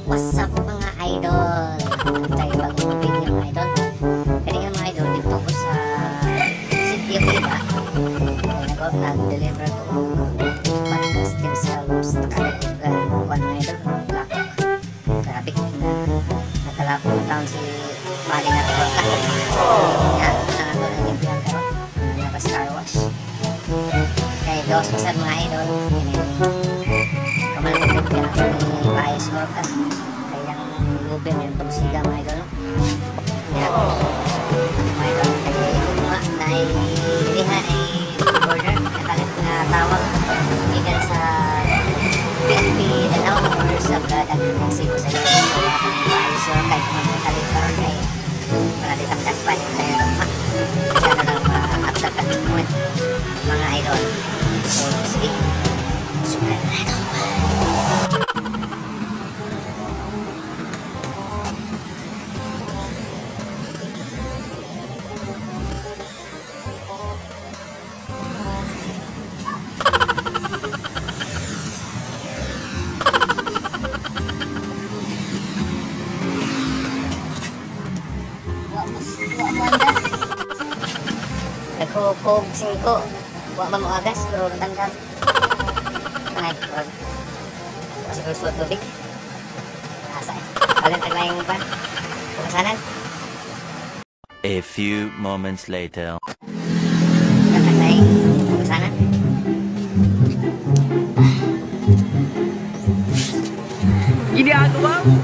What's up, mga idol? Tayo bagong video, mga idol. Kani nga, mga idol, dito ko sa City of Iba. Nag-deliver ko podcast din sa Tagalog kuan, mga idol, lakok. Grabe na nakalapok ng taon si Bali na ka. Ya, na ato na limpihan karon. Naka car wash. Kay gawas pa sad, mga idol. Kamal ko ni Paes Orca. Kaya ang lubin yung pagsiga, mga idol. Ya. Mga idol, kay ugma na ilihan ay order. Nakalit nga tawag gikan sa PNP Danao or sa Brada Cebu sa iyo. So, ako ni Paes Orca. Kay kung kalit karon kay para di tamdas pa kaya ugma. Kaya na lang after ka mga idol. So, sige. Sumunod na ito. Wa mo anda. Nagkukog singko. Wa man mo agas pero natandam. Ay, wag. Siguro suot tubig. Asa eh. Alin taglayang pa. Pukasanan. A few moments later. Taglayang pukasanan. Ginagawa mo?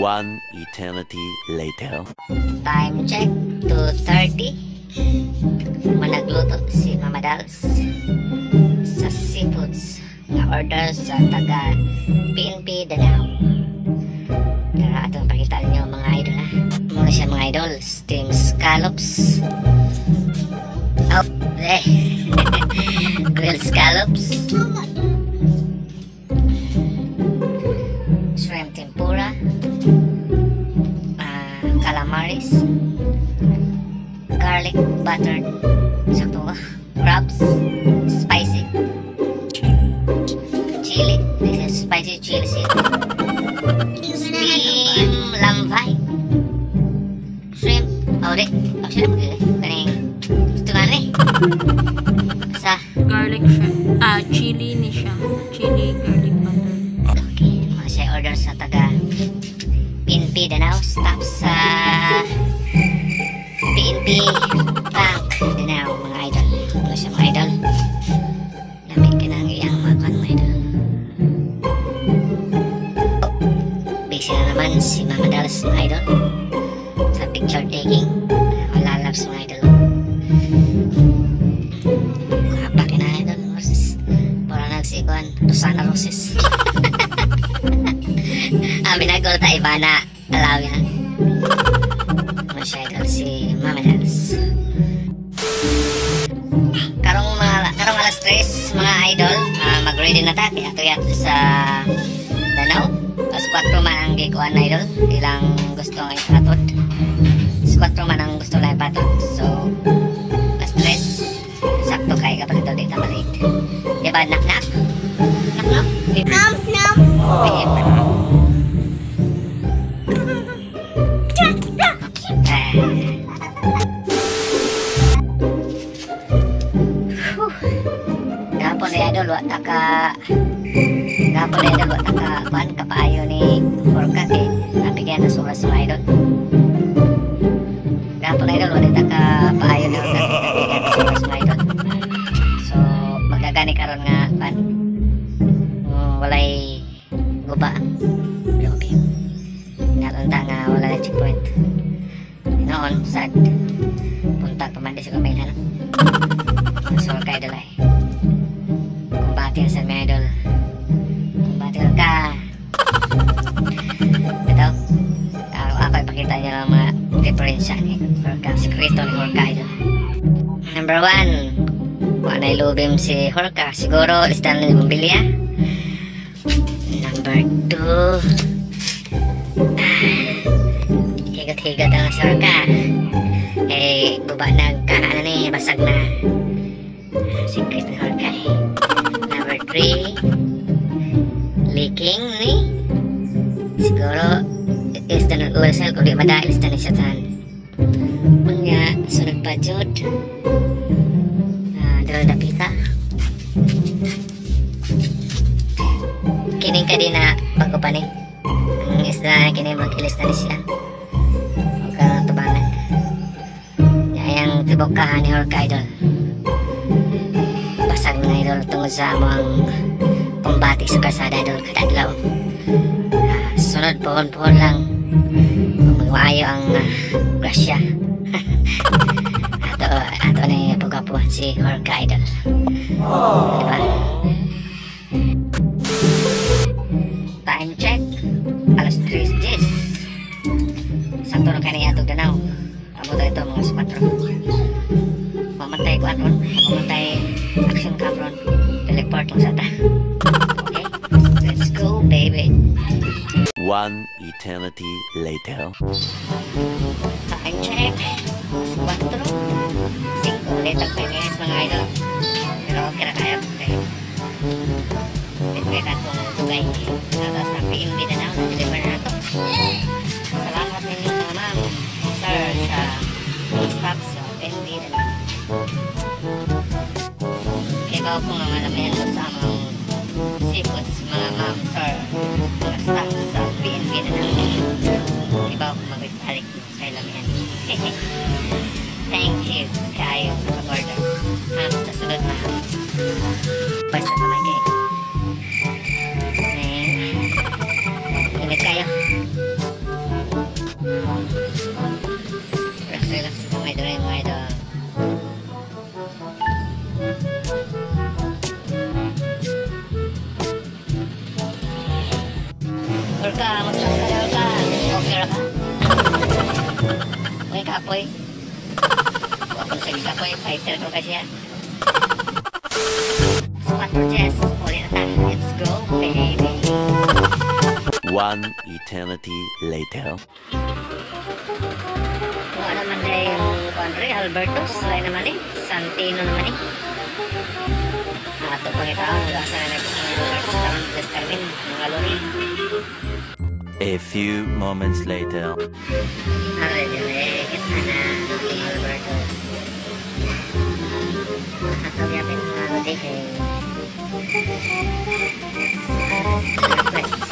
One eternity later. Time check, 2:30. Managluto si Mama Dals sa seafoods nga order sa taga PNP Danao. Tara, atong pakita ninyo, mga idol, ha. Muna siya, mga idol, steamed scallops. Oh, eh. Grilled scallops. Shrimp tempura. Calamaris, garlic buttered sakto ba? Crabs, spicy chili. This is spicy chili seed. Steam lambai, shrimp. Oh, di. Oh, shrimp di. Kaning gusto nga ni. Sa Garlic shrimp. Ah, chili ni siya. Chili garlic butter. Okay, mga siya order sa taga PNP Danao, staff sa PNP Bank Danao, mga idol. Ano siya, mga idol? Lami ka na ang iyang mga kan, mga idol. Busy na naman si Mama Dals, mga idol, sa picture taking. Wala loves, mga idol. Hapa ka na, idol. Roses. Para nagsikuan. Susana Roses. Amin na ta Ivana Alawi na. Masya idol si Mama Dals. Karong alas 3, mga idol, mag-ready na ta kay ato yato sa Danao. Alas 4 man ang gikuan na idol, ilang gusto nga ipatod. Alas 4 man ang gusto lang ipatod. So alas 3 sakto kay kapag ito di ta malate. Di ba nak nak? Nak nak? Nom nom. Gapon na idol, wa ta ka. Gapon na idol, wa ta ka kuan kapaayo ni Orca kay nabigyan ta sa oras, mga idol. Gapon na idol, wa ta ka paayo ni Orca kay nabigyan ta sa oras, mga idol. So magagani karon nga kuan. Walay guba. Grabe. Natunta nga wala na checkpoint. Noon, sad. Punta pa man di sa kamay na. So kay idol ay. Kumbati sa mga idol. Kumbati ka. Ito. Ako ipakita niyo ang mga diferensya ni Orca. Sekreto ni Orca, idol. Number 1. Wa na ilubim si Horka. Siguro listan ni Bumbilya. Number 2. Higot-higot ang si Horka. Eh, guba na kaana ni, basag na. Secret ni Horka eh. Number 3. Leaking ni. Siguro isda ng oil cell kung di madail isda ni siya tan. Unya, sunod pa jud. Dalo dapita. Kining ka din na bago pa ni. Ang isda kini mag-ilis na ni siya. Huwag ka tubangan. Yang tibok ka ni Horka idol. Basag na idol tungod sa among kumbati sa kalsada idol kada adlaw. Sunod pohon-pohon lang. Magmaayo ang grasya. Ato na pagkapuhan si Horka idol. Diba? Time check, alas 3:10. Sakto na kaya atog danaw. Abot ito mga 4. Mamatay ko anon, mamatay action cam ron. Teleport lang sa ta. Okay, let's go baby. One eternity later. Time check, 4:05. Ulit ang 5 minutes mga idol. Pero okay na kaya. Okay. Ito atong dugay. Nata sa PNB na na, na-deliver na ito. Salamat ninyo mga ma'am, sir, sa staff sa PNB na na. Ikaw po nga malamihan ko sa among seafoods, mga ma'am, sir, mga staff sa PNB na na. Iba ko magbalik kay lamihan. Thank you kayo sa order. Sa sunod na. Basta kamay kayo. Ingat kayo. Relax, relax kamay doon mga idol. Horka, musta ka Horka? Okay ra ka? Uy, kapoy. Wakon sa kapoy, fighter ko kasi yan. 4:10, ulit na. Let's go, baby. One eternity later. Kung ano man na yung Andre Albertos, ay naman eh. Santino naman eh. Ato pangitaon, asa na nag-Albertos taon, plus Carmen, mga lori. A few moments later. Ay, dili, kita na, Albertos. Ato yapin mga lori kay request.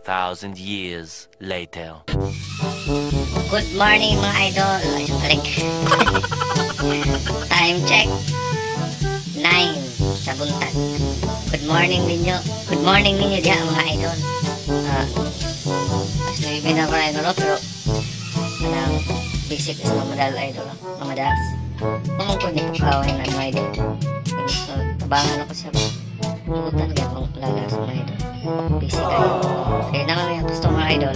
Thousand years later. Good morning mga idol. Ay, balik. Time check, 9 sa buntag. Good morning ninyo. Good morning ninyo diha mga idol. Mas nabibin ako na idol, pero anang basic is mamadal idol. Mamadas. Mamungkod ni pagkawin na mga idol. So, tabangan ako sa butan kaya akong lalas mga idol. Busy kayo. Kaya naman may customer idol.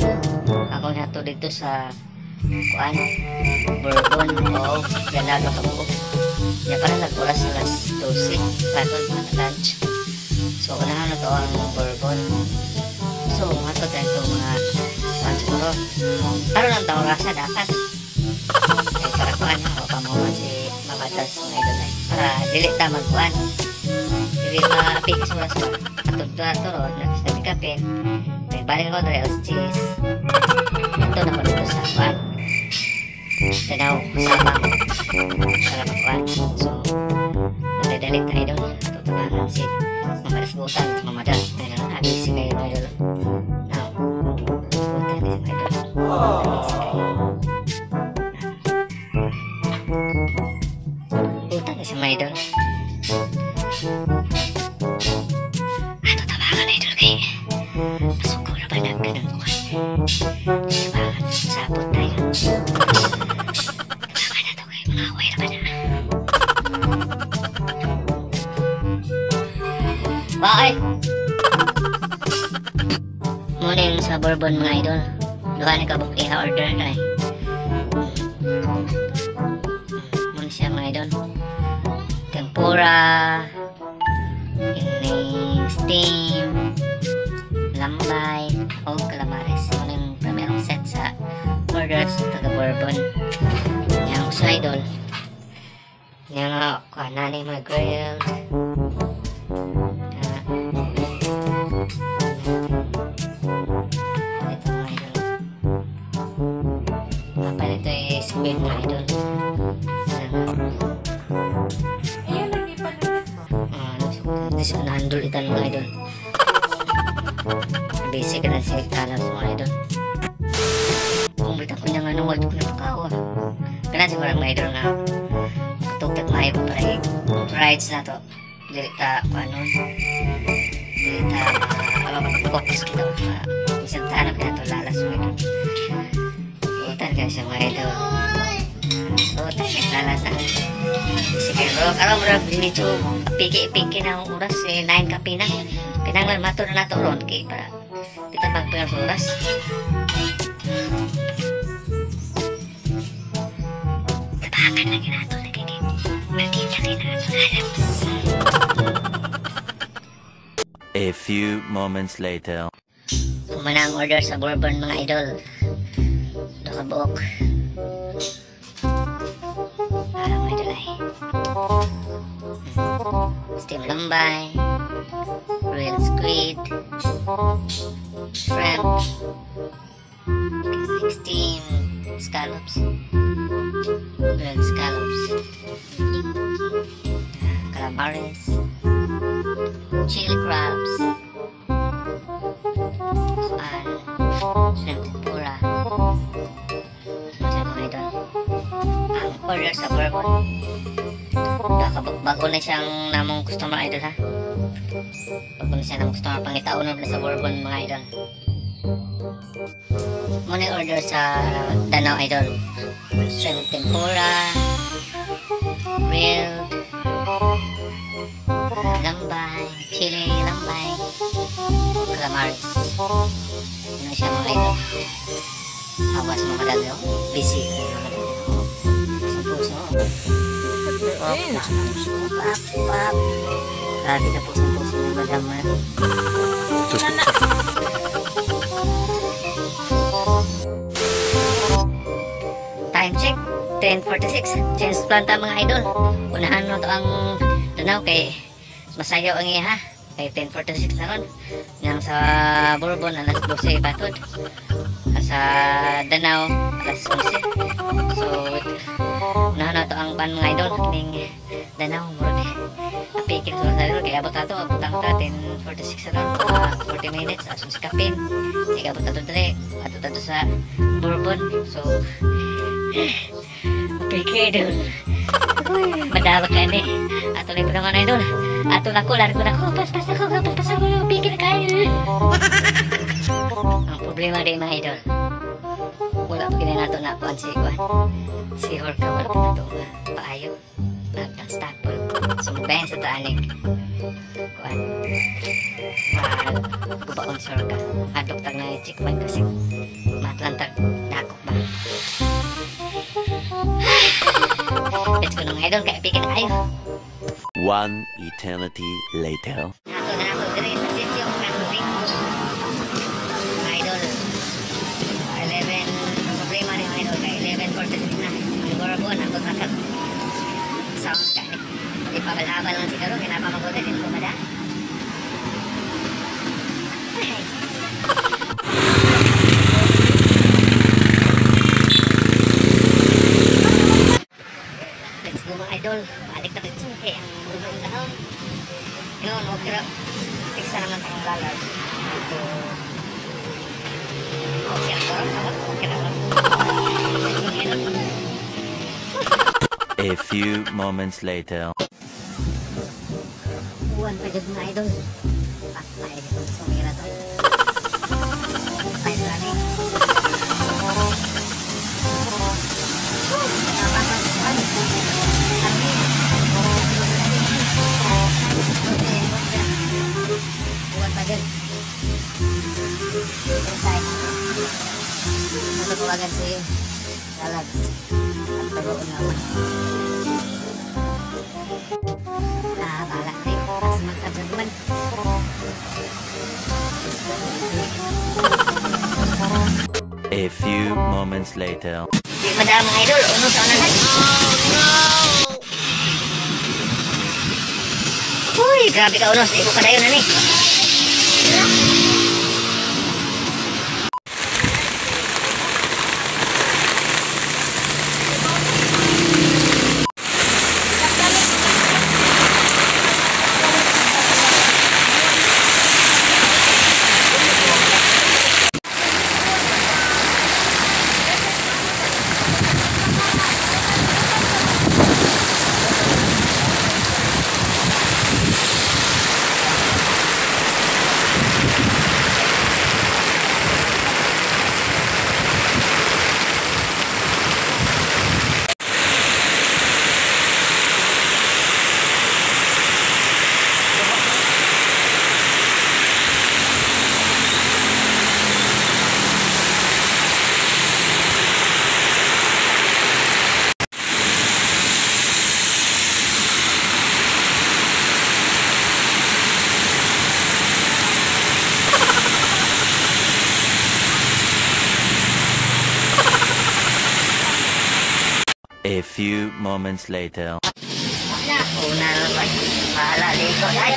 Ako nato dito sa kuan, Bourbon o Ganado kabuo. Niya pala nag-oras alas 12 patod mga lunch. So unahan na to ang Bourbon. So mato tayo ito mga kuan siguro. Karon ang taorasa dapat. Kaya para kuan ako pamuha si Mamadas mga idol ay. Para dili ta magkuan. Dili ma-pick sa oras ba. Atod to ron, nagsabi kapin. May balik ako doon, alas 10. Ito na ko dito sa kuan. Tanaw, sabang. Para makuan. So, madadali tayo doon. Tutubangan si Mamadas Butan, Mamadas. Ayun na, abisi kayo mga idol. Now, butan si mga idol. Abisi kayo. Butan si mga idol. Ato tabangan idol kay masuko na ba nagkanang kuan. Tabangan, sabot tayo. Na. Bye! Morning sa Bourbon mga idol. Duha ni kabuk iha order na eh. Muna siya mga idol. Tempura, ining steam, lambay, o calamares. Muna yung primerong set sa order sa taga Bourbon. Yang sa idol. Yang nga, kuha na ni mga grilled. Ito mga idol. Ito ay squid mga idol. Ayun, lagi pa ulit mo. Nahandol itan mga idol. Busy ka na si Talas mga idol. Kung bita ko niya nga nung wala ko na pagkawa. Kaya siguro mga idol nga katugtag maayo pa para rides na to. Dili ta kanon. Dili ta focus kita. Isang tanong kaya to lalas mga idol. Utan kaya siya mga idol. Utan kaya lalas na. Sige bro, karon bro, dito piki-piki na ang oras, eh, 9 kapi na. Kinahanglan mato na nato ron kay para kita magpingal sa oras. Tabangan lagi nato lagi kay maldita kay nato lalas. A few moments later. Kumana ang order sa Bourbon mga idol. Ito ka buok. Mga idol ay. Steam lambay, grilled squid, shrimp, steam scallops, grilled scallops, calamares, chili crabs, and shrimp tempura. Masaya mga idol. Ang order sa Bourbon. Bago na siyang namong customer idol ha. Bago na siya namong customer. Pangitaon na sa Bourbon mga idol. Muna yung order sa Danao idol. Shrimp tempura, grilled, lambay, chili lambay, calamares. Ano siya mga idol. Awas mga kadalaw. Busy mga kadalaw. Puso. Pop, pop. Grabe na pusong-puso ng madam. Time check, 10:46. Change plan ta mga idol. Unahan mo to ang Danao kay masayaw ang iya ha. Kay 10:46 na ron. Yang sa Bourbon alas 12 batod. Sa Danao alas 11. So unahan na to ang pan mga idol ning Danao murag apikil sa idol kay abot ato abot ta 10:46 na ron, 40 minutes asun si kapin kay abot ato dre ato tato sa Bourbon. So apikil idol. Madawag ka ni ato na ipanangan idol. Ato na ko largo na ko paspas ako paspas ako apikil kayo. Ang problema di mga idol, wala pa kina nato na kuan si kuan si Horka, wala pa nato paayo nagtastapol. So magbayan sa taanig kuan gubaon si Horka adok tag na checkpoint kasi matlantag dakop ba. Let's go mga idol kaya pikin na kayo. One eternity later. Nato na ako diri sa sitio Kanring mga idol. 11 ang problema ni mga idol kay 11:46 na. Ang Bourbon ako nakag sound ka ni. Di pa balhabal lang siguro kay napamagote din ko mada. Let's go mga idol. Balik na dito kay ang Bourbon tahon. Yun, okay ra. Tiksa naman tayong lalas. Ito. Okay ra, okay ra. A few moments later. Buwan pa dyan mga idol. Patay dito sumira to. Patay sa amin. si Lalabs. At tagoon na ako. Bahala na yun. Asa mag-absent man. A few moments later. Di madama mga idol. Uno sa unahan. Oh no! Uy, grabe ka unos. Di ko kadayon na ni. A few moments later. Una na bahala dito. Ay!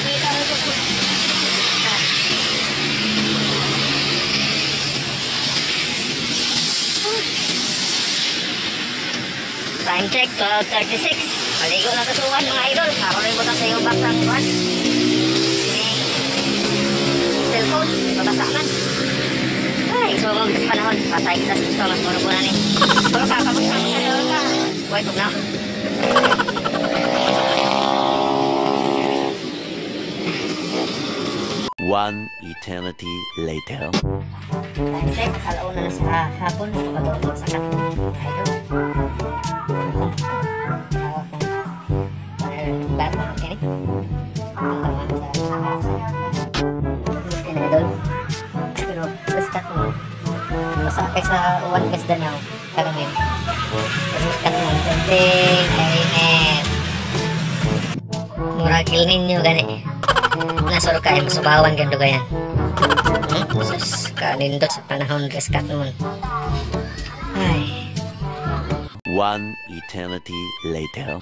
Time check, 12:36. Maligo na kasukan mga idol. Ako rin butang sa iyong box ang buwan. Cellphone, mabasa man. Ay, sumog sa panahon. Patay kita sa gusto, mas muro ko na ni. Pero kakamusta mo sa lolo ka. Wait, na. One eternity later. Time check, alauna na sa hapon. Pagod sa kat. Idol. Pero basta ko basta kaysa 1 best na karangin. Basta mo konting kainit. Murag El Niño gani. Nasuro kayo masubawan gando gayan. Sus, kanindot sa panahon reskat mo. Ay. One eternity later.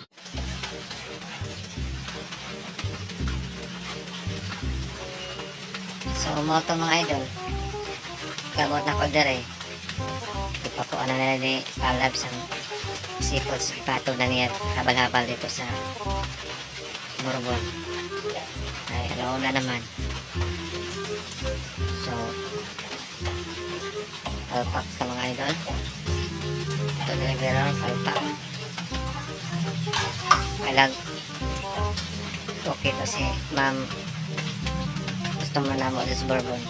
So, mo to mga idol. Kabot na ko dere. Ipakuha na nila ni Lalabs ang seafood sa patog na niya habal-habal dito sa Borbon. Ay, alauna naman. So, palpak sa mga idol. Ito delivery lang, palpak. Alag. Okay to si ma'am. Gusto mo na mo sa Borbon.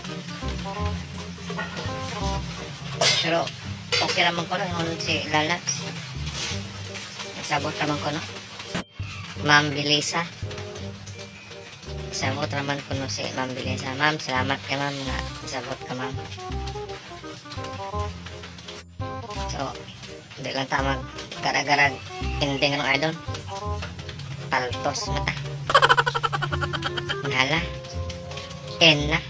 Pero, okay naman ko no, yung si Lalabs. Nagsabot naman ko no. Ma'am Belisa. Sabot naman ko no si Ma'am Belisa. Ma'am, salamat kay ma'am nga sabot ka ma'am. So, hindi lang ta mag-garag-garag ending ng idol. Paltos mata. Nala. En na.